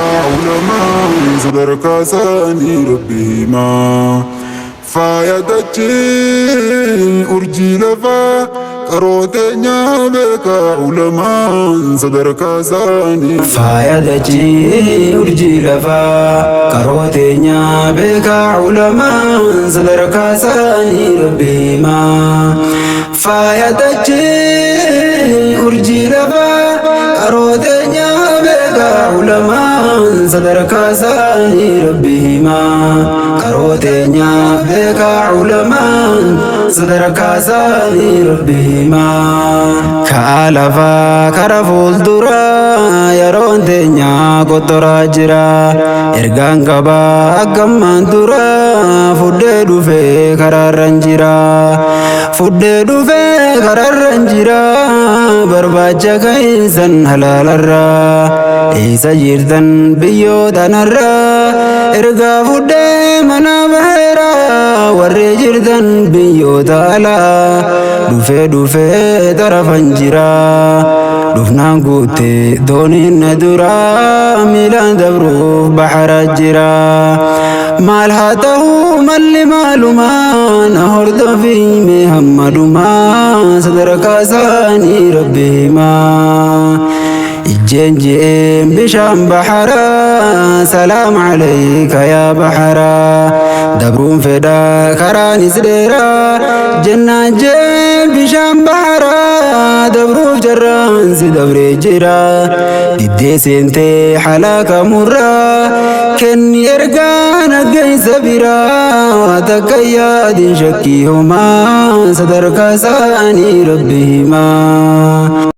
Beekaa ulamaan sadarkaa isaanii Rabbi himaa. Faaya dachee urjii lafaa qaroo teenyaa beekaa ulamaan sadarkaa isaanii. Faaya dachee urjii lafaa qaroo teenyaa beekaa ulamaan sadarkaa isaanii Rabbi himaa. Faaya dachee urjii lafaa qaroo teenyaa beekaa ulamaan sadarkaa isaanii Rabbi himaa. Qaroo teenyaa beekaa ulamaan sadarkaa isaanii Rabbi himaa. Ka'a lafaa kara fuulduraa yeroon teenyaa qottoraa jira. Ergaan qabaa akkammaan dura fudhee dhufee karaarran jira. Fudhee dhufee karaarran jira barbaacha ka'iinsan halaalarraa. Eessa jirtan biyyootanarraa ergaa fudhee mana baheera warri jirtan biyyoota alaa. Dhufee dhufee tarafan jira. Dhufnaan guutte dooniin na dura miilaan dabruuf bahara jira. Maal haa ta'uu malli maalumaa na hordofii mee hamma dhumaa sadarkaa isaanii Rabbi himaa. Ijjeen je'een bishaan baharaa salaam alayka yaa baharaa dabruun fedhaa karaanis dheeraa jennaan jeen bishaan baharaa dabruuf jarraan si dabree jira diddee seentee halaaka murraa kenni ergaa naggeessa biraa takka yaadin shakkii homaa sadarkaa isaanii Rabbi himaa.